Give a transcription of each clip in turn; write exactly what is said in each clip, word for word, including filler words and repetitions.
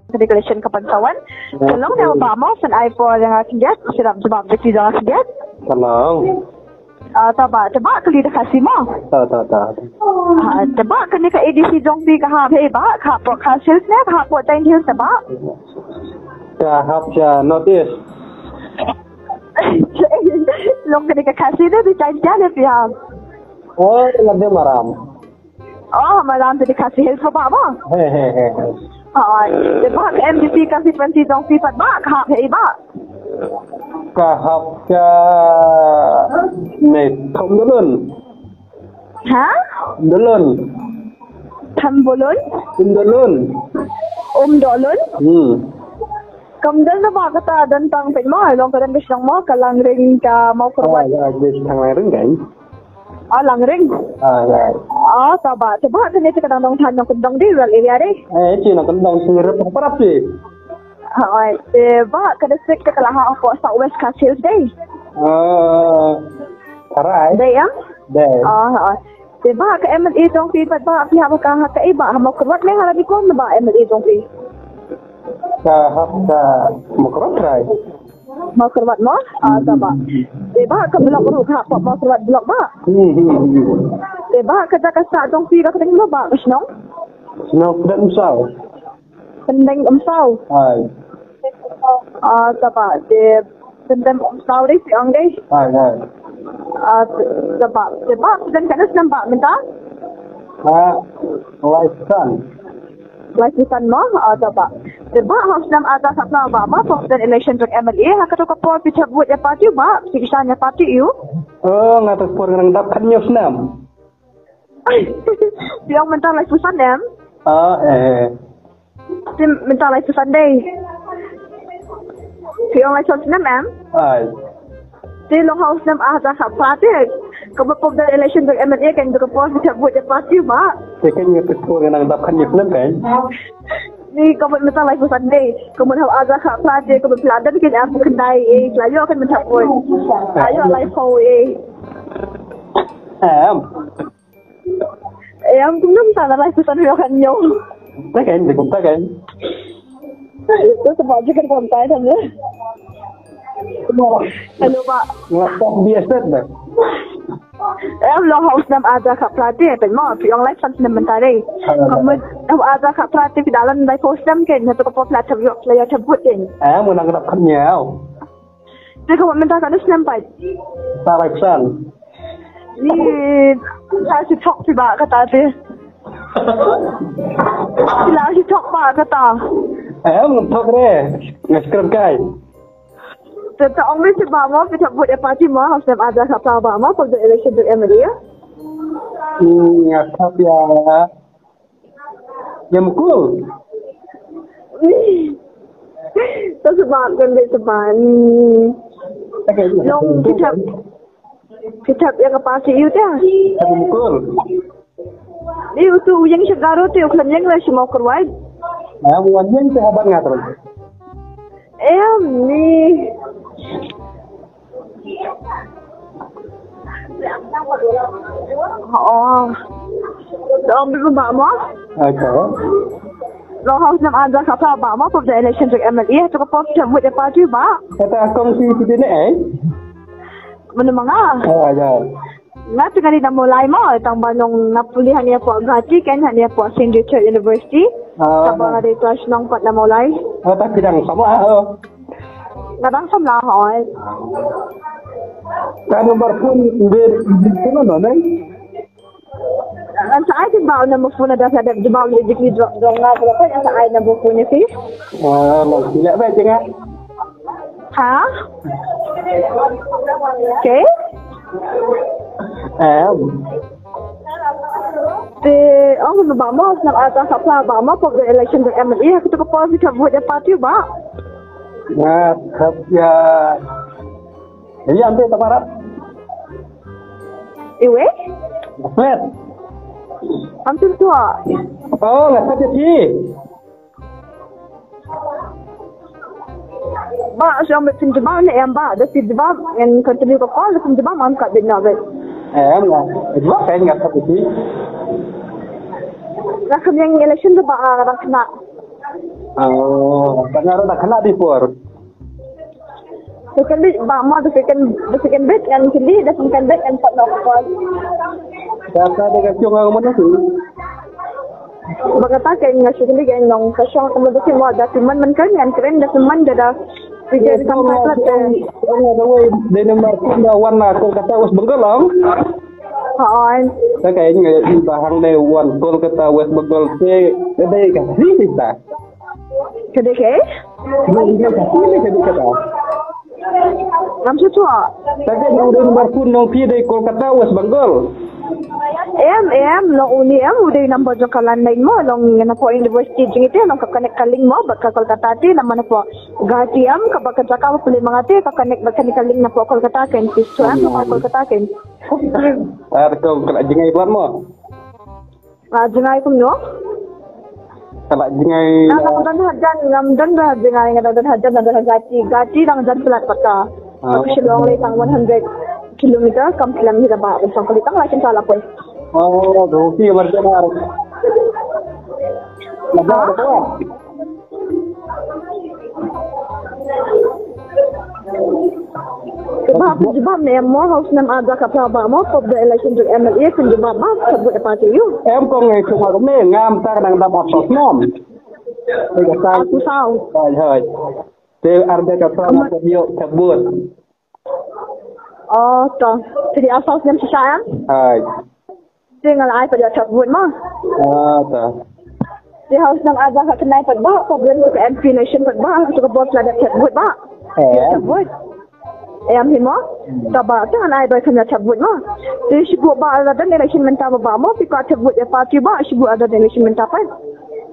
Congratulations ka Pansawan. Ka long ne ba mo san ai por ïa nga khyndiat, sirap jubab da ki jong nga khyndiat. Ka long. Ah, ta ba, ta ba kali da Khasi mo. Ta, ta, ta. Ah, ta ba kane ka A D C jong phi ka hap hei ba, ka hap po Khasi Hills ne, ka hap po Jaintia Hills ta ba. Ka hap sha North East. Long kane ka Khasi ne, di Jaintia ne phi hap. Oh, la de maram. Oh, malam tadi Khasi Hills ba mo. He, he, he, he. Oh, de ba M D C ka constituency jong phi pat ba, ka hap hei ba. Ka hap ka ne Thambulun. Ha? Thambulun. Thambulun? Thambulun. Thambulun? Hmm. Kam don ba kata don tang peit mo, long ka don ka shnong mo, ka Langring ka Mawkyrwat. Ah, ya, ya, tang Langring kan. Ah, Langring. Ah, ya. Ah, ta ba, ta ba, kane te ka dang dong than nongkyndong dei, rural area dei. Eh, te nongkyndong sngewrep parap te. Ah, te ba, ka district te ka la ha hapoh South West Khasi Hills dei. Ah, alright. Dei em? Dei. Ah, ah. Te ba, ka M L A jong phi pat ba, phi hap ka, ha kaei ba, ha Mawkyrwat ne ha Ranikor ne ba M L A jong phi? Ka hap ka Mawkyrwat trai. Mawkyrwat mo? Ah, ta ba. Te ba ka block ruh ka hap Mawkyrwat block ba. Hmm, hmm, hmm. Te ba ka jaka sah jong phi ka kyrteng ba ka shnong? Shnong Pdeng Umsaw. Pdeng Umsaw. Hai. Ah, ta ba. Te Pdeng Umsaw dei phi ong dei. Hai, hai. Ah, ta ba. Te ba pdeng katno snem ba mynta? Ha, lai san. Lai phew san mo, ah, ta ba. Te ba ha u snem ar hajar khatphra ba, ba pok election jong M L A, ha kato ka por phi thep vote ïa party ba, phi kyrshan ïa party aiu? Oh, nga to ka por nga dang dap khathynñiew snem. Phi ong mynta lai phew san em? Ah, eh. Te mynta lai phew san dei. Phi ong lai san snem em? Ai. Te long ha u snem ar hajar khatphra te. Kaba pok da election jong M L A kan da ka por phi thep vote ïa party ba. Te kan ïa ka por nga nang dap khathynñiew snem kan. Ni kaba mynta lai phew san dei. Kaba ha u ar hajar khatphra te kaba phi la don kan ïa phi khyndai eh, phi la ïoh kan mynta vote. La ïoh lai phew eh. Em. Em, kumno mynta la lai phew san phi ong khathynñiew. Ta kan, kumta kan. To sa ba ji kan kumta tam ne. Hello ba. Nga ta bi estet ba. Em, long ha u snem ar hajar khatphra te, peit mo, phi ong lai san snem mynta dei. Kaba ha u ar hajar khatphra te phi da don lai phew snem kan, hato ka por phi la thep ïoh, phi la ïoh thep vote kan. Em, nga nang dap khathynñiew. Te kaba mynta katno snem pat? Mynta lai phew san. Ni, la shi thok phi ba kata te. Phi la shi thok ba kata. Eh, ngam thok re. Nga skrim kai. Te ta ong me phi ba mo, phi thep vote ïa party mo, ha u snem ar hajar khatphra ba mo, pok da election jong M L A. Hmm, nga thep ïa Ïa Mukul. To sa ba kan dei sa ba. Long phi thep. Phi thep ïa ka party aiu te? Ïa Mukul. Ni utu u ïeng sha Garo te u khlem ïeng la sha Mawkyrwat. Ïa u wan ïeng te haban nga terus. Em ni. Oh. Dong bi ba mo? Acha. Long ha u snem ar hajar khatphra ba mo, pok da election jong M L A, to ka por phi thep vote ïa party ba. Kata kong si phi ne eh? Mano ma nga? Oh, acha. Nga te nga dei na Mawlai mo, tang ba nong nga pule hangne hapoh Guwahati kan, hangne hapoh Saint Richard University. Ah. Tang ba nga dei klas nong pat na Mawlai. Ah, ta phi dang samla, oh. Nga dang samla hoi. Ka number phone de, de phone no ne? Ngan sa ai jingbaw number phone da sa dep jingbaw le jingkyrkhu jong nga, ka ba ngan sa ai number phone ïa phi. Ah, long phi leh ba jingah. Ha? Okay. Em. Te ong ba mo, snem ar hajar khatphra ba mo, pok da election jong M L A, ha kato ka por phi thep vote ïa party ba? Nga thep ïa, ïa ante ta parat. Iwe? Flat. Am tu tu. Oh, nga thep ïa phi. Ba, shu ong ba phin jubab ne em ba, da phi jubab, ngan continue ka call, da phin jubab, ngam kat bit na bit. Em, nga jubab, kan nga kat bit. Nga kham ïeng election da ba, ah, nga dang kena. Oh, tang ruh da kena di por. Second bit ba mo, the second, the second bit ngan kylli, the second bit ngan pat noh ka call. Kata da ka chong ang mana tu. Ba kata ka nga shu kylli ka nong ka shong ka mo da ki mo da ki man man kan ngan kren da ki man da da. Pi jen kam ka plat. Dei number one na Kolkata West Bengal lang. Hooid. Ta ka nga i ba hang dei one Kolkata West Bengal te dei ka si ta. Ka dei ka? Ka dei ka si ka dei ka ta. Ngam shu tuh. Ta ka dei number one nong pi dei Kolkata West Bengal. Em em long uni em u dei number jong ka landline mo long na po university jingite long ka connect ka link mo ba ka Kolkata te na mana po. Guwahati em ka ba ka jaka ba pule mangate ka connect ba connect ka link na po Kolkata ken tis tu em na po Kolkata ken. Ar ko kala jingai buat mo. Ah, jingai kumno? Kala jingai. Ngam don hajan, ngam don hajan jingai, ngam don hajan, ngam don hajan Guwahati. Guwahati dang jan pelat pata. Ah. Aku Shillong le tang one hundred kilometer, kam kilam hira ba, usang kali tang lai cinta lapoi. Oh, doki marjan ar. Mada ada apa? Ba pynjubab ne mo haus nam ada ka pra ba mo pop da election jong M L A pynjubab ba ka vote party you. Em kong ngai tu ma ne ngam ta nang dap asos nom. Ega sang. Aku sau. Hai hai. Te arda ka pra ma ka bio ka vote. Oh, to. Jadi asal snem sisa em? Hai. Te nga la ai pat ïa thep vote ma. Ah, ta. Te haus nang ai ba ha tnai pat ba, problem tu ka M P election pat ba, tu ka bor la da thep vote ba. Eh. Thep vote. Em hi mo. Ta ba, te ngan ai ba kan ïa thep vote ma. Te shibu ba la da election mynta ba ba mo, phi ka thep vote ïa party ba, shibu la da election mynta pat.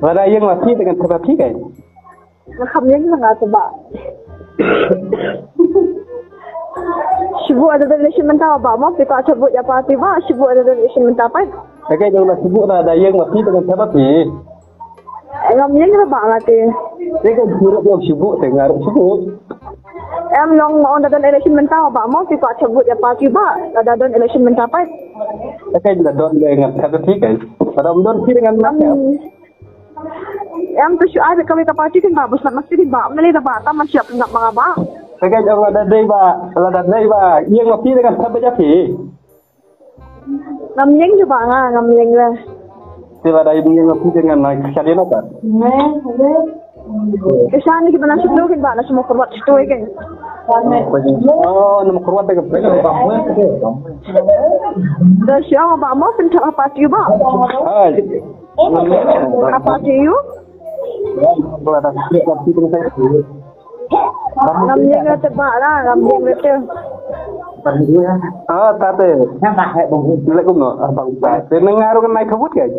Ba da ïeng la phi te ngan thep party kai. Nga kham ïeng nga tu ba. Shibu ada donation mynta ba mo phi ka thep vote ïa party ba shibu ada donation mynta pat. Te ka jong la shibu da da ïeng ma phi te ngan thep party. Ngam ïeng ba nga te. Te ka shibu shibu te nga shibu. Em long on da donation mynta ba mo phi ka thep vote ïa party ba da donation mynta pat. Te ka da don le ngan thep party kai. Pada don phi ngan ma. Em tu shu ai ka wei ka party kan ba bus mat mesti ba meli da ba tam man siap ngam ma ba. Sekai jong la da dei ba la da dei ba ïeng ma phi dengan sab ja phi. Ngam ïeng ju ba nga ngam ïeng le. Te ba da ïeng ma phi dengan na ka dia na ta. Kesan ni ki bana shu kan ba na semua korwat shu kan. Oh, nama korwat da ka. Da siang ba mo pynthak party ba. Hai. Apa ti yu? Ngam ïeng te ba la, ngam ïeng te. Ah, ta te. Lek kumno, abang ta. Te nang ngaru kan naik kabut kai.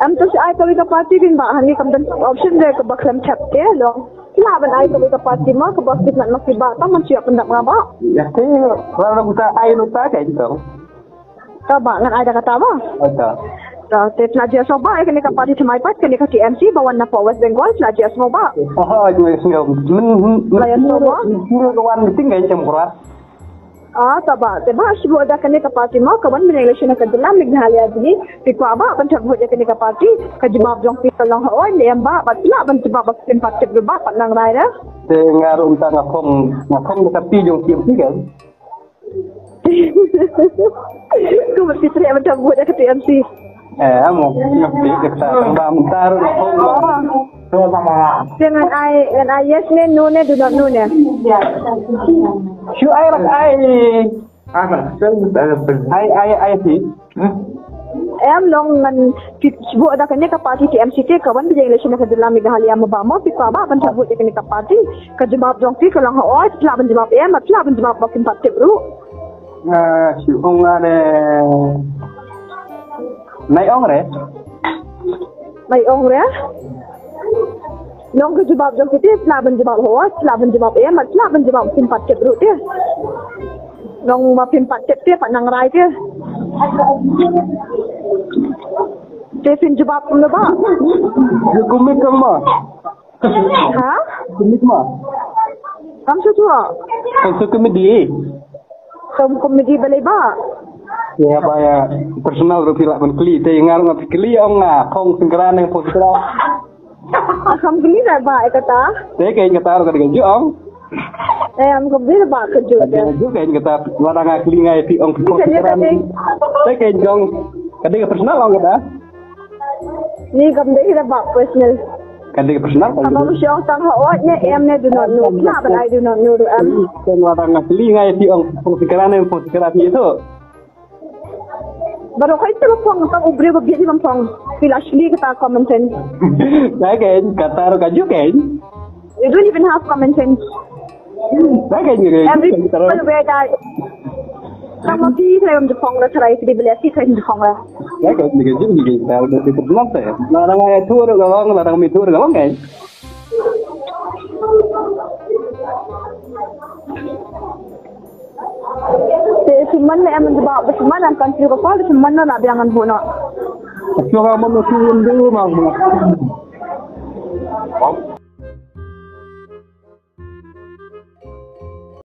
Em tu si ai kawei ka party din ba hani kam don option de ka ba khlem thep te long. Lah ban ai kawei ka party ma ka ba khit mat ma ki ba ta man siap pyndap nga ba. Ya te, la la buta ai no ta kai tu. Ta ba ngan ai da kata ba. Ata. Ta te pynjah sngewbha ïa kane ka party thymmai pat kane ka T M C ba wan na West Bengal pynjah sngewbha. Aha, jngai sngewbha. Men men la ïa sngewbha. Ka wan meeting ka jam kurat. Ah, ta ba te ba shibu da kane ka party ma ka wan mynne election ka jylla Meghalaya jini. Phi kwah ba ban thep vote ïa kane ka party ka jubab jong phi ka long ha oi ne em ba ba phi lah ban jubab ba phin pat thep ba pat nang rai da. Te nga ruh mynta nga phong nga phong da ka pi jong T M C kan. Ku mesti teriak macam buat dah kata M C. Eh, amo, ngerti ke kita tang ba mynta ruh. Jangan ai, jangan ai yes ne, no ne, do not no ne. Shu ai rak ai. Ai, ai, ai si. Em long ngan ki buat dah kene ka party T M C te ka wan bijeng le shina ka jylla Meghalaya ma ba mo phi kwah ba ban buat kene ka party. Ka jubab jong phi ka long ha oi, phi lah ban jubab em, phi lah ban jubab ba phin pat tip ruh. Nga shu ong nga ne. Nai ong re. Nai ong re. Nong ka jubab jong phi te, phi lah ban jubab ha oi, phi lah ban jubab em, phi lah ban jubab phin pat tip ruh te. Nong ma phin pat tip te pat nang rai te. Te phin jubab kumno ba? Kumno kumno. Ha? Kumit ma. Kam sa tuwa. Kam sa kumit di. Kam kumit di balai ba. Ya ba ya personal rupi lah ban kli te ngar ngar kli ong nga phong sengkara nang phong sengkara. Kam kylli da ba kata. Te kein kata ruh ka dei ka jong. Eh, am kylli da ba ka jong. Ka jong kein kata, lada nga kylli nga ïa phi ong phi. Ka jong ka dei. Te kein jong. Ka dei ka personal ong kata. Ni kam dei da ba personal. Ka dei ka personal. Ka ba mu shong tang ha ot ne em ne do not know. Na ba I do not know do em. Kein lada nga kylli nga ïa phi ong phi kra ne phi kra phi tu. Baroh kai tu phong tang u briew ba biang di phong. Phi la shli kata common sense. Ka kein kata ruh ka jong kein. You don't even have common sense. Ka kein ni. Every people where that. Tang ma phi trai um phong la trai phi bela phi trai um phong la. Ka kein ni ka jong ni ka jong. Lada nga ïa tu ruh ka long, lada nga ïa tu ruh ka long kein. Te siman ne em ba siman am kan sio ko pal siman na biang an buno. Sio ka mo mo sio ndu ma mo.